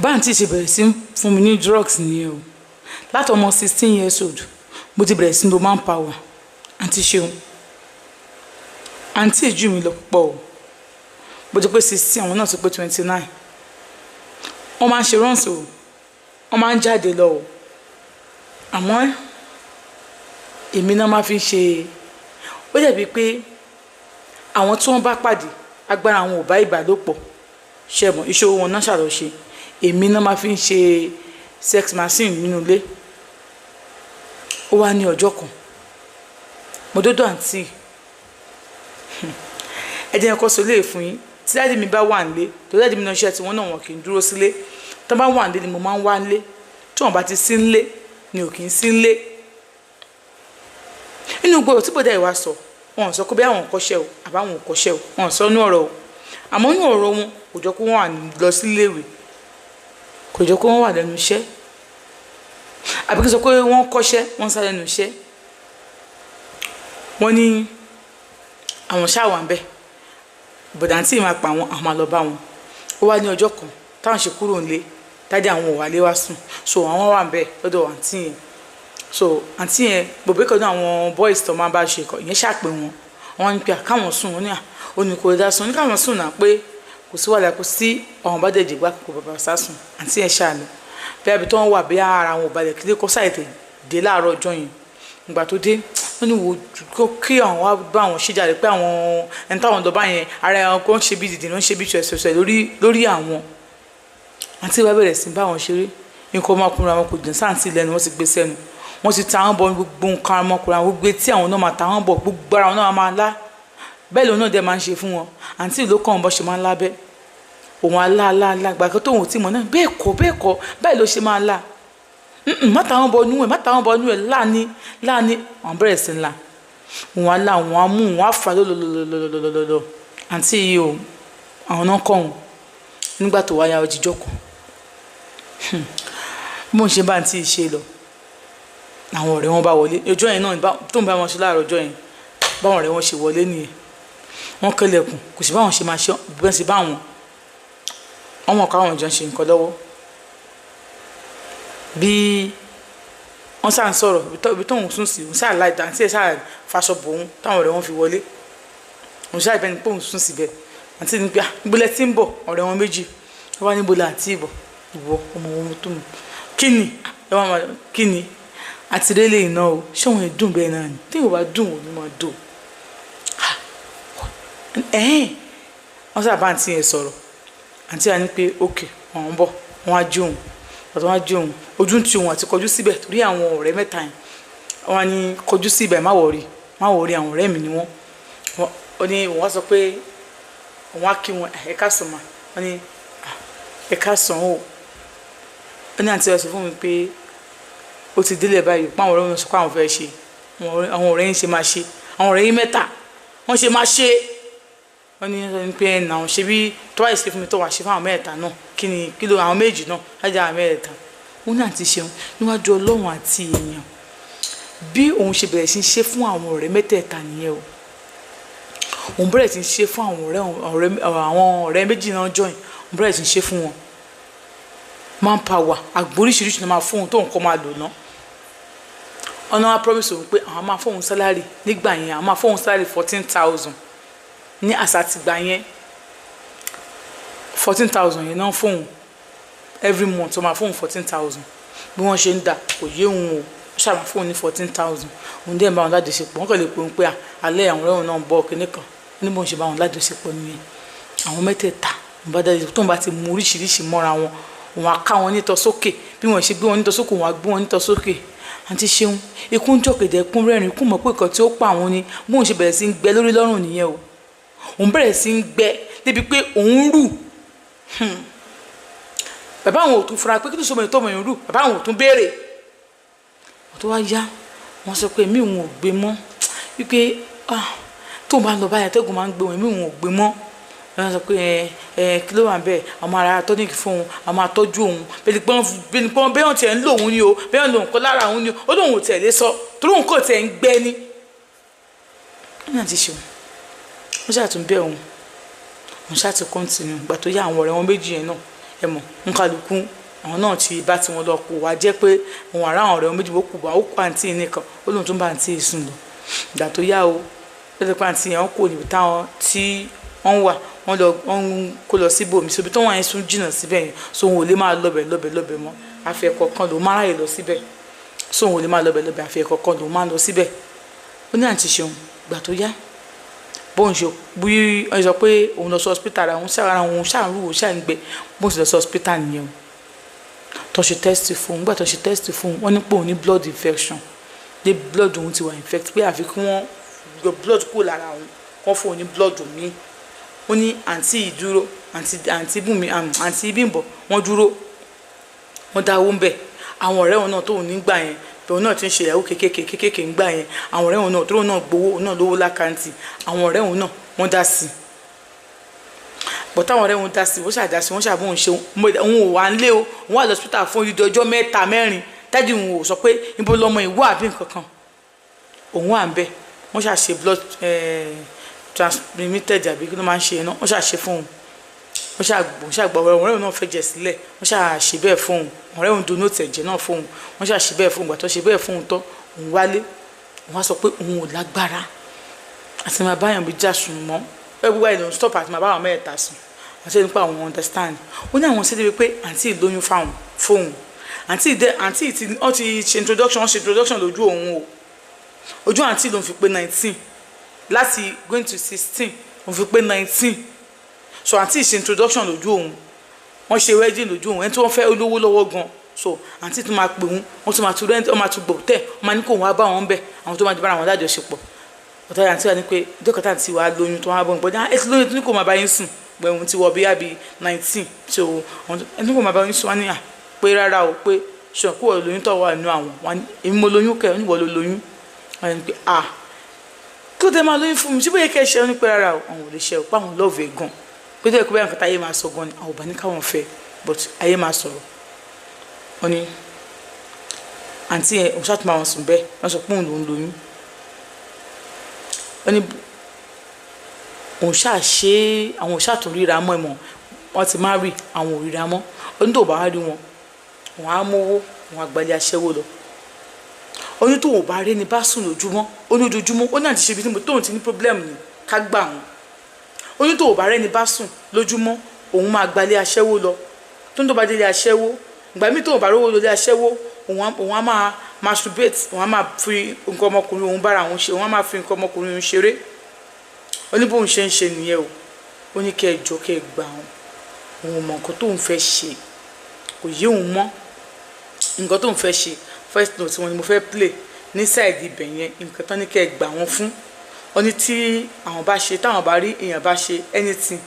Báńtì ṣe bẹ̀rẹ̀ sí fún mi ní drugs nìyẹn o. Látọmọ 16 years old mo ti bẹ̀rẹ̀ sí lo manpower. Àǹtí Ṣeun, àǹtí ìjú mi lọ púpọ̀ o. Bó ti pé 16, àwọn náà ti pé 29. Wọ́n máa ń ṣe runs o, wọ́n máa ń jáde lọ o, àmọ́ èmi náà máa fi ń ṣe. Ó dàbí pé àwọn tí wọ́n bá pàdé, agbára àwọn ò bá ìbálòpọ̀ ṣe mọ̀, ìṣòro wọn náà ṣàlọ́ ṣe. Èmi náà máa fi ń ṣe sex machine nínú ilé. Ó wá ní ọjọ́ kan, mo dọ́dọ̀ àǹtí. Ẹ jẹ́ kó sọ léè fún yín. Tí daddy mi bá wà nílé, tó daddy mi náà ṣe tí wọ́n náà, wọn kì í dúró sílé. Tó bá wà nílé ni mo máa ń wá nílé. Tí wọ́n bá ti sí nílé ni ò kì í sí nílé. Nínú gbọ́dọ̀ tí bọ́dà ìwà sọ, wọn ò sọ pé bí àwọn kọ́ṣẹ́ o àbáwọn ò kọ́ṣẹ́ o, wọn ò sọ ní ọ̀rọ̀ o. Àmọ́ ní ọ̀rọ̀ wọn, kò jọ pé wọ́n wà lọ síléèwé, kò jọ pé wọ́n wà lẹ́nu iṣẹ́, àbí kí n sọ pé wọ́n kọ́ṣẹ́, wọ́n sá lẹ́nu iṣẹ́. Wọ́n ní àwọn ṣáà wà ń bẹ̀, bọ̀dà tí ì máa pa àwọn, àwọn máa lọ bá wọn. Ó wá ní ọjọ́ kan táwọn ṣe kúrò nílé, daddy àwọn ò wálé wá sùn, so àwọn wà ń bẹ̀ lọ́dọ̀ àǹtí yẹn. So àǹtí yẹn, bòbí kan ní àwọn boys tó máa bá ṣe ìyẹn ṣàpè wọn. Wọn ní pé káwọn sùn. Wọn ní à ó ní kò dá sùn, ní káwọn sùn náà, pé kò sí wàhálà, kò sí. Àwọn bá dẹ̀ jẹ̀gbá kò bàbá sá sùn. Àǹtí yẹn ṣáà lọ bí abi tó ń wà, bí ara wọn ò balẹ̀ kí lè kó sáì tè dé láàárọ̀ ọjọ́ yẹn. Ìgbà tó dé, wọ́n ní wo kí àwọn wá bá àwọn ṣe jáde, pé àwọn ẹni táwọn lọ bá yẹn, ara ẹ̀ kò ń ṣe bí dìde ló ń ṣe bí ṣẹ̀ṣẹ̀ lórí àwọn. Àǹtí wa bẹ̀rẹ̀ sí bá wọn ṣeré. Nǹkan ọmọkùnrin àwọn kò dùn sáǹtì lẹ́nu, wọ́n ti gbé sẹ́nu, wọ́n ti ta wọ́n bọ̀. Gbogbo nǹkan ọmọkùnrin àwọn, gbogbo etí àwọn náà máa ta wọ́n bọ̀, gbogbo ara wọn náà máa lá. Bẹ́ẹ̀ lòun náà dẹ̀ máa ń ṣe fún wọn. Àǹtí ló kàn wọ́n bọ́ ṣe máa ń lábẹ́ òun alá alá alá gbàgbé tóun ò tí mọ̀ náà. Bẹ́ẹ̀ kọ́, bẹ́ẹ̀ kọ́, báyìí ló ṣe máa lá. Má ta wọ́n bọ̀ nú ẹ̀, má ta wọ́n bọ̀ nú ẹ̀, láàní láàní. Àwọn bẹ̀rẹ̀ sí ńlá òun alá, òun á mú, òun á fà lọ́lọ́lọ́lọ́lọ́lọ́lọ́. Àǹtí yìí o, àwọn náà kọ́ òun. Nígbà tó wáyà ọjíjọ́ kan, bí mo ṣe bá àǹtí yìí ṣe lọ, àwọn ọ̀rẹ́ wọn bá wọlé. Ọjọ́ yẹn náà tó ń bá wọn ṣe láàárọ̀ ọjọ́ yẹn, báwọn ọ̀rẹ́ wọn ṣe wọlé nìyẹn. Wọ́n kẹlẹ̀kùn, kò sí báwọn ṣe máa ṣe bẹ́ẹ̀ sí báwọn. Wọ́n mọ̀ káwọn jọ ń ṣe nǹkan lọ́wọ́. Bí wọ́n ṣáà ń sọ̀rọ̀, ibi tóun sùn sí, òun ṣáà láì àǹtí ẹ̀ ṣáà faṣọ bò òun táwọn ọ̀rẹ́ wọn fi wọlé. Òun ṣáà ìbẹ́ni pé òun sùn síbẹ̀. Àǹtí ní pé níbo lẹ ti ń bọ̀? Ọ̀rẹ́ wọn méjì wọ́n wá, níbo la àǹtí ìbọ̀ ìwọ ọmọ wọn tó mọ̀ kí ni ẹ wọ́n máa kí ni àti délé iná o? Ṣé òun dùn bẹ́ẹ̀ náà ni? Tí yóò bá dùn, òun ni máa dùn. Ẹ̀hìn, wọ́n sábà àǹtí yẹn sọ̀rọ̀. Àǹtí yẹn ní pé ok, wọ́n ń bọ̀, wọ́n á jí òun. Pàtó wọ́n á jí òun, ojú ń ti òun àti kọjú síbẹ̀ torí àwọn ọ̀rẹ́ mẹ́ta yẹn. Wọ́n á ní kọjú síbẹ̀, má worry, má worry, àwọn ọ̀rẹ́ mi ni wọ́n. Ó ní òun wá sọ pé òun á kí wọn, "Ẹ káàsán mà." Wọ́n ní, "Ẹ káàsán o." Ó ní àǹtí rẹ̀ sọ fún mi pé ó ti délẹ̀ báyìí, pé àwọn ọ̀rẹ́ wọn sọ pé àwọn fẹ́ ṣe, àwọn ọ̀rẹ́ yín ṣe máa ṣe, àwọn ọ̀rẹ́ yín mẹ́ta wọ́n ṣe máa ṣe. Wọ́n ní pé ẹ̀ náà ṣe bí tó wáyé ṣe fún mi, tó wà ṣe fún àwọn mẹ́ta náà, kí ni kí ló àwọn méjì náà lájà àwọn mẹ́ta. Wọ́n ní àǹtí ṣeun, níwájú Ọlọ́run àti èèyàn, bí òun ṣe bẹ̀rẹ̀ sí í ṣe fún àwọn ọ̀rẹ́ mẹ́tẹ̀ẹ̀ta nìyẹn o. Òun bẹ̀rẹ̀ sí í ṣe fún àwọn ọ̀rẹ́ méjì náà join. Òun bẹ̀rẹ̀ sí í ṣe fún wọn. Manpower, àgbo oríṣiríṣi ni máa fún òun tó nǹkan máa lò ná. Ọ̀nà wa promise òun pé àwọn máa fóun salary nígbà yẹn, àwọn máa fóun salary 14,000 ní àṣà tìgbà yẹn. 14,000 yẹn náà fóun every month. Wọ́n máa fóun 14,000. Bí wọ́n ṣe ń dà kò yé òun o. Wọ́n ṣàmà fóun ní 14,000. Òun dẹ̀ ń bá wọn lájọṣepọ̀. Wọ́n kàn lè pè òun pé alẹ́ àwọn ọ̀rẹ́ òun náà ń bọ̀ kinní kan ní. Bóun ṣe bá wọn lájọṣepọ̀ nìyẹn, àwọn mẹ́tẹ̀ẹ̀ta. Òun bá dájú tóun bá ti mú oríṣiríṣi mọ́ra wọn, òun á ká wọn nítọ́ sókè. Bí wọ́n ṣe gbé wọn nítọ́ sókè, òun á gbé wọn nítọ́ sókè. Àǹtí ṣeun, ikú ń jọ̀gẹ̀dẹ̀ kún rẹ́rìn, ikú mọ̀ pé nǹkan tí ó pa àwọn ni. Bóun ṣe bẹ̀rẹ̀ sí ń gbẹ lórí lọ́rùn nìyẹn o. Òun bẹ̀rẹ̀ sí ń gbẹ débi pé òun rù. Bàbá àwọn ò tún fura pé kí ló sọ ọmọ ìtọ́ ọmọ yẹn rù. Bàbá àwọn ò tún béèrè. Tó wá yá, wọ́n sọ pé èmi òun ò gbé mọ́, wípé tóun bá ń lọ báyìí, atẹ́gùn máa ń gbé wọn, èmi òun ò gbé mọ́. Wọ́n sọ pé ẹ ẹ kí ló wà bẹ́ẹ̀? Àwọn ará tonic fún òun, àwọn máa tọ́jú òun bẹ́ẹ̀ ni pọ́n bẹ́ẹ̀ wọ́n tiẹ̀ ń lò òun ni o, bẹ́ẹ̀ wọ́n lò nǹkan lára òun ni o. Ó lóun ò tiẹ̀ lè sọ torí òun kò tiẹ̀ ń gbẹ ni. Wọ́n náà ti ṣe wọ́n ṣáà tún bẹ́ẹ̀ òun, wọ́n ṣáà ti continue. Ìgbà tó yá, àwọn ọ̀rẹ́ wọn méjì yẹn náà, Ẹ mọ̀ nkálukú àwọn náà ti bá tiwọn lọ, kó wá jẹ́ pé òun àrà àwọn ọ̀rẹ́ wọn méjì, ó kù bá ó kó àǹtí nìkan, ó lóun tún bá àǹtí sùn lọ. Ìgbà tó yá o, lọ́dọ̀ pé àǹtí yẹn kò níbi táwọn tí wọ́n wà, wọ́n lọ, wọ́n kó lọ síbòmí, síbi tó wọ́n yẹn sún jìnnà síbẹ̀ yẹn, so òun ò lè máa lọbẹ̀ lọbẹ̀ lọbẹ̀ mọ́, àfi ẹ̀kọ̀ọ̀kan lòun máa ráyè lọ síbẹ̀. So òun ò lè máa lọbẹ̀ lọbẹ̀, àfi ẹ̀kọ̀ọ̀kan lòun máa lọ síbẹ̀. Ó ní àǹtí Ṣeun, ìgbà tó yá, bóun ṣe bí wọ́n sọ pé òun lọ sí hospital, ara òun ṣàrà, òun ṣàrù, òun ṣàǹgbẹ, bóun sì lọ sí hospital nìyẹn o. Tó ṣe test fún un, nígbà tó ṣe test fún un, wọ́n ní pé òun ní blood infection, dé blood òun ti wà infect, pé àfi kí wọ́n yọ blood kúrò lára òun, kán fún òun ní blood míì. Ó ní àǹtí yìí dúró, àǹtí Bùnmi, àǹtí Bímbọ́, wọ́n dúró, wọ́n dáwó ń bẹ̀. Àwọn ọ̀rẹ́ òun náà tóun nígbà yẹn, òun náà ti ń ṣe ìyàwó kékèké kékèké ńgbà yẹn, àwọn ọ̀rẹ́ òun náà tóun náà gbowó, òun náà lówó l'account, àwọn ọ̀rẹ́ òun náà wọ́n dá sí i. Bọ̀tá àwọn ọ̀rẹ́ òun dá sí i, wọ́n ṣàdá sí i, wọ́n ṣàbóun ṣe. Òun ò wá ń lé o, òun wà lọ́sítà fún odidi ọjọ́ 3 mẹ́rin, daddy òun ò sọ pé ibo lọmọ ìwọ àbí nǹkan kan. Òun wà ń bẹ̀, wọ́n ṣàṣe blood transmitted àbí kí ló máa ń ṣe náà, wọ́n ṣàṣe fún òun, wọ́n ṣàgbọ́ ọ̀rẹ́ òun náà fẹ́ jẹ sílẹ̀, wọ́n ṣàṣe bẹ́ẹ̀ fún òun, ọ̀rẹ́ òun donate ẹ̀jẹ̀ náà fún òun, wọ́n ṣàṣe bẹ́ẹ̀ fún òun. Gbà tó ṣe bẹ́ẹ̀ fún òun tán, òun wálé, òun wá sọ pé òun ò lágbára àti máa báyàn bí jà sùn mọ́. Ẹ gbogbo ẹ̀ ló ń stop àti máa bá àwọn mẹ́ẹ̀ta sùn àti nípa àwọn understand. Ó ní àwọn síbi pé àǹtí lóyún fáwọn fóun, àǹtí dẹ, àǹtí tí wọ́n ti ṣe introduction, wọ́n ṣe introduction lójú òun o. Ojú àǹtí ló ń fi pé 19, láti going to 16 òun fi pé 19. So àǹtí ṣe introduction lójú òun, wọ́n ṣe wedding lójú òun, ẹni tí wọ́n fẹ́ olówó lọ́wọ́ gan. So àǹtí tún máa pè òun, wọ́n tún máa tún rent, wọ́n máa tún gbọ̀ tẹ̀, wọ́n máa ní kó òun wá bá wọn bẹ̀, àwọn tó máa di bára wọn lájọṣepọ̀. Ọ̀tá àǹtí wa ní pé dókítà àǹtí wa lóyún tó wá bọ̀ nípa ẹ ti lóyún tó ní kó máa bá yín sùn pé òun ti wọ bí àbí 19. So ẹni kó máa bá yín sùn, wọ́n ní à pé rárá o, pé ṣùgbọ́n kó wọ́n lóyún tó wà nínú àwọn wọn, èmi mo lóyún kẹ́, oníwọ̀ ló lóyún. Wọ́n ní pé à kí ló dé máa lóyún fún mi, ṣé bóyá kẹ́ ẹ ṣe? Ní pé rárá o, àwọn ò lè ṣe o, pé àwọn love ẹ̀ gan, pé tó yẹ kó bẹ́ẹ̀ nǹkan táyé máa sọ gan ni àwọn ò bá ní káwọn fẹ́, but ayé máa sọ̀rọ̀. Wọ́n ní àǹtí yẹn, òun ṣàtúmọ̀ àwọn sùn bẹ́ẹ̀, wọ́n sọ pé òun lòún lóyún. Wọ́n ní òun ṣáà ṣe, àwọn ò ṣàtún ríra mọ́, ẹ̀mọ́ wọ́n ti má rí, àwọn ò ríra mọ́. Ó ní tó bá rí wọn, òun á mówó, òun á gbalẹ̀ aṣẹ́wó lọ. Ó ní tóun ò bá rí ni bá sùn lójúmọ́, ó ní ojoojúmọ́, ó ní àti ṣe ibi tí mo tóun ti ní problem ni ká gbà wọn. Ó ní tóun ò bá rẹ́ni bá sùn lójúmọ́, òun máa gbalẹ̀ aṣẹ́wó lọ. Tó ń tó bá délé aṣẹ́wó, ìgbà míì tóun bá rówó lólé aṣẹ́wó, òun á máa masturbate, òun á máa fi nǹkan ọmọkùnrin òun bára òun ṣe, òun á máa fi nǹkan ọmọkùnrin òun ṣeré. Ó ní bóun ṣe ń ṣe nìyẹn o. Ó ní kẹ́ ẹ jọ, kẹ́ ẹ gbà wọn, òun ò mọ nǹkan tóun fẹ́ ṣe, kò yé òun mọ́ nǹkan tóun fẹ́ ṣe. First note wọn ni mo fẹ́ play ní side ibẹ̀ yẹn, nǹkan tán ní kẹ́ ẹ gbà wọ́n fún. Ó ní tí àwọn bá ṣe, táwọn bá rí èèyàn bá ṣe anything,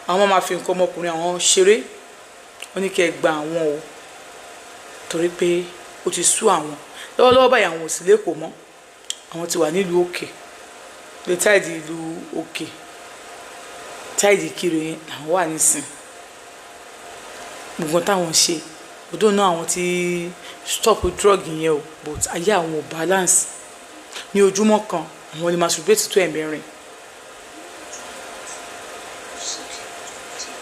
àwọn máa fi nǹkan ọmọkùnrin àwọn ṣeré. Ó ní kẹ́ ẹ gbà àwọn o, torí pé ó ti sú àwọn lọ́wọ́lọ́wọ́ báyìí. Àwọn ò sí lẹ́kọ̀ọ́ mọ́, àwọn ti wà nílùú òkè, lè táìdì ìlú òkè, táìdì kiri yẹn làwọn wà nísìn. Gbogbo táwọn ṣe odò náà, àwọn ti stop drug yẹn o, but ayé àwọn ò balance. Ní ojúmọ́ kan, àwọn lè masturbate tó 4. Sick tí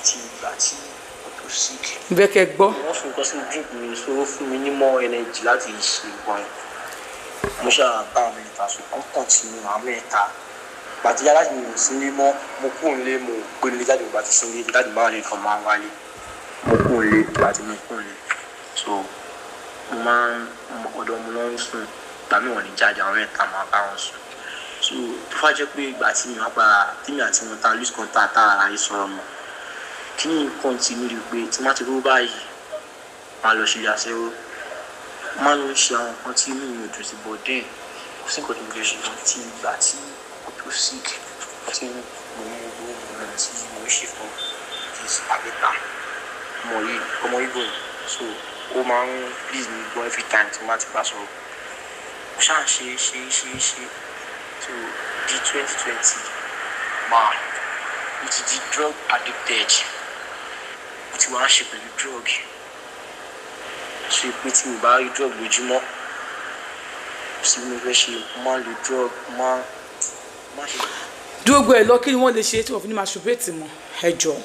tí ìgbà tí mo tó sick. Bẹ́ẹ̀ kẹ́ gbọ́. Wọ́n fi nǹkan sínú drink mi, so ó fún mi ní more energy láti ṣe nǹkan yẹn. Mo ṣáà bá àwọn mẹ́ta sùn, wọ́n continue àwọn mẹ́ta. Gbàtí yálà mi ò sí nílé mọ́, mo kúrò nílé, mo gbé nílé jáde. Ìgbà tí sí nílé jáde máa lè kàn máa wálé. Mo kúrò nílé, ìgbà tí mo kúrò nílé, so mo máa ń ọ̀dọ̀ mo lọ ń sùn. Ìgbà mi wọ́n ní jáde, àwọn mẹ́ta máa bá wọn sùn. So tó fà jẹ́ pé ìgbà tí mi wá padà, tí mi àti wọn ta lose contact, tá ara yìí sọ̀rọ̀ mọ́, kí ni continue rí pé tí má ti rú báyìí, máa lọ ṣe aṣẹ́wó, máa lọ ṣe àwọn nǹkan tí inú mi ò dùn sí, but then kò sí nǹkan tó mo fẹ́ ṣe fún tí ìgbà tí mo tó sick, tí mo mú owó mo tí mo ń ṣe fún this Abeta, ọmọ yìí, ọmọ Igbo ni. So ó máa ń please me gan every time tí mo bá ti bá sọ̀rọ̀. Mo ṣáà ṣe ṣe ṣe ṣe. So di 2020, máa mo ti di drug addicted, mo ti wá ń ṣe pẹ̀lú drug, ṣe pé tí mo bá rí drug lójúmọ́, kò sí bí mo fẹ́ ṣe, mo máa ń lo drug, mo máa ṣe. Dúró gbọ́ ẹ lọ, kí ni wọ́n lè ṣe tí wọ́n fi ní masturbate mọ́? Ẹ jọ̀ọ́.